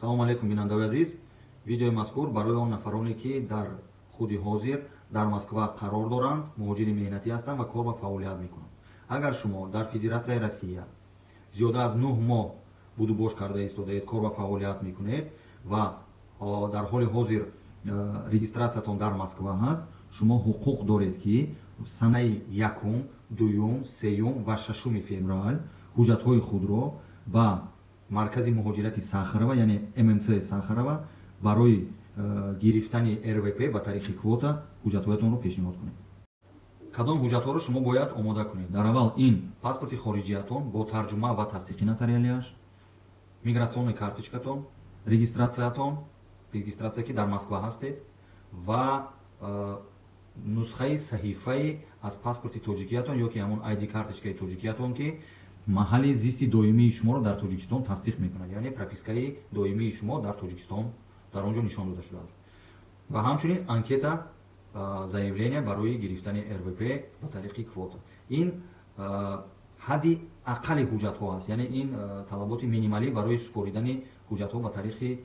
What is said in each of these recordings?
Салому алейкум, бинандаои азиз. Видеои мазкур барои он нафароне, ки дар худи ҳозир дар Москва қарор доранд, муҳоҷири меҳнатӣ ҳастанд ва кор ва фаъолият мекунанд. Агар шумо дар Федератсияи Россия зиёда аз 9 моҳ будубош карда истодаед, кор ва фаъолият мекунед ва дар ҳоли ҳозир регистратсиятон дар Москва ҳаст, шумо ҳуқуқ доред, ки санаи 1-ум, 2-юм, 3-юм ва 6 феврал ҳуҷҷатҳои худро ба маркази муҳоҷирати Сахарова, яъне ММЦ Сахарова, барои гирифтани РВП ба тариқи квота ҳуҷҷатҳоятонро пешниҳод кунед. Кадом ҳуҷҷатҳоро шумо бояд омода кунед? Дар аввал ин паспорти хориҷиятон бо тарҷума ва тасдиқи нотариалиаш, миграционный карточкатон, регистратсиятон, регистратсия, ки дар Москва ҳастед, ва нусхаи саҳифаи аз паспорти тоҷикиятон ё ки ҳамон ID карточкаи тоҷикиятон, ки маҳалли зисти доимии шуморо дар Тоҷикистон тасдиқ мекунад, яъне пропискаи доимии шумо дар Тоҷикистон дар он ҷо нишон дода шудааст, ва ҳамчунин анкета, заявление барои гирифтани РВП ба тариқи квота. Ин ҳадди аққали ҳуҷҷатҳо аст, яъне ин талаботи минималӣ барои супоридани ҳуҷҷатҳо ба тариқи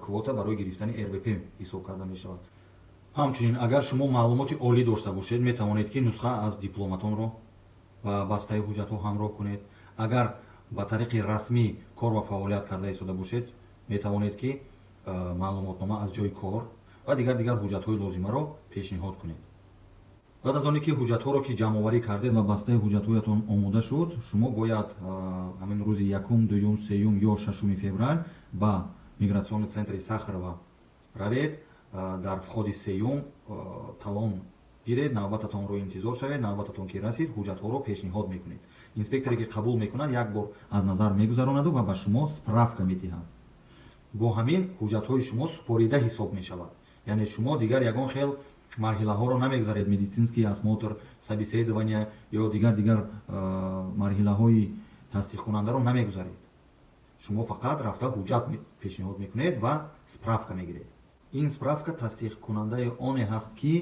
квота барои гирифтани РВП ҳисоб карда мешавад. Ҳамчунин, агар шумо маълумоти олӣ дошта бошед, метавонед, ки нусха аз дипломатонро ба бастаи ҳуҷҷатҳо ҳамроҳ кунед. Агар ба тариқи расмӣ кор ва фаъолият карда истода бошед, метавонед, ки маълумотнома аз ҷои кор ва дигар ҳуҷҷатҳои лозимаро пешниҳод кунед. Баъд аз оне ки ҳуҷҷатҳоро ки ҷамъоварӣ кардед ва бастаи ҳуҷҷатҳоятон омода шуд, шумо бояд ҳамин рӯзи 1-ум, 2-юм, 3-юм ё 6 феврал ба миграционный центри Сахарова равед, дар входи сеюм талон гиред, навбататонро интизор шавед. Навбататон ки расид, ҳуҷҷатҳоро пешниҳод мекунед. Инспекторе, ки қабул мекунад, як бор аз назар мегузаронаду ва ба шумо справка медиҳад. Бо ҳамин ҳуҷҷатҳои шумо супорида ҳисоб мешавад, яъне шумо дигар ягон хел марҳилаҳоро намегузаред: медицинский осмотр, собеседование ё дигар марҳилаҳои тасдиқкунандаро намегузаред. Шумо фақат рафта ҳуҷҷат пешниҳод мекунед ва справка мегиред. Ин справка тасдиқкунандаи оне ҳаст, ки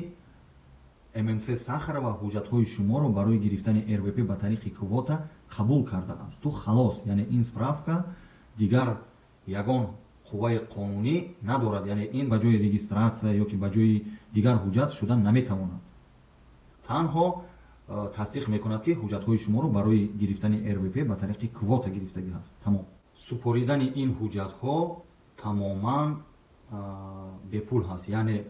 ММЦ Сахарова ҳуҷҷатҳои шуморо барои гирифтани РВП ба тариқи квота қабул кардааст, ту халос. Яъне ин справка дигар ягон қувваи қонунӣ надорад, яъне ин ба ҷои регистратсия ё ки ба ҷои дигар ҳуҷҷат шуда наметавонад. Танҳо тасдиқ мекунад, ки ҳуҷҷатҳои шуморо барои гирифтани РВП ба тариқи квота гирифтагӣ ҳаст, тамом. Супоридани ин ҳуҷҷатҳо тамоман бепул ҳаст, яъне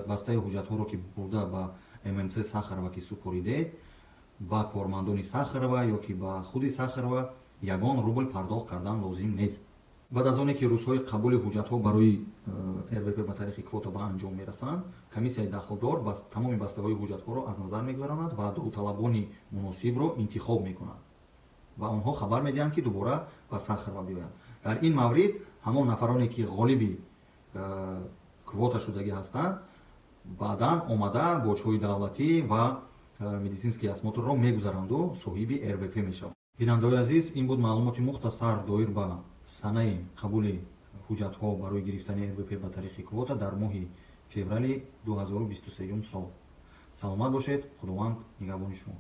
бастаи ҳуҷҷатҳоро, ки бурда ба ММЦ Сахарова ки супоридед, ба кормандони Сахарова ё ки ба худи Сахарова ягон рубл пардохт кардан лозим нест. Баъд аз оне ки рӯзҳои қабули ҳуҷҷатҳо барои РВП ба тариқи квота ба анҷом мерасанд, комиссияи дахлдор тамоми бастаҳои ҳуҷҷатҳоро аз назар мегузаронад ва довталабони муносибро интихоб мекунад ва онҳо хабар медиҳанд, ки дубора ба Сахарова биёянд. Дар ин маврид ҳамон нафароне, ки ғолиби квота шудагӣ ҳастанд, баъдан омада боҷҳои давлатӣ ва медицинский осмотрро мегузаранду соҳиби РВП мешаванд. Бинандаҳои азиз, ин буд маълумоти мухтасар доир ба санаи қабули ҳуҷҷатҳо барои гирифтани РВП ба тариқи квота дар моҳи феврали 2023 сол. Саломат бошед, Худованд нигаҳбони шумо.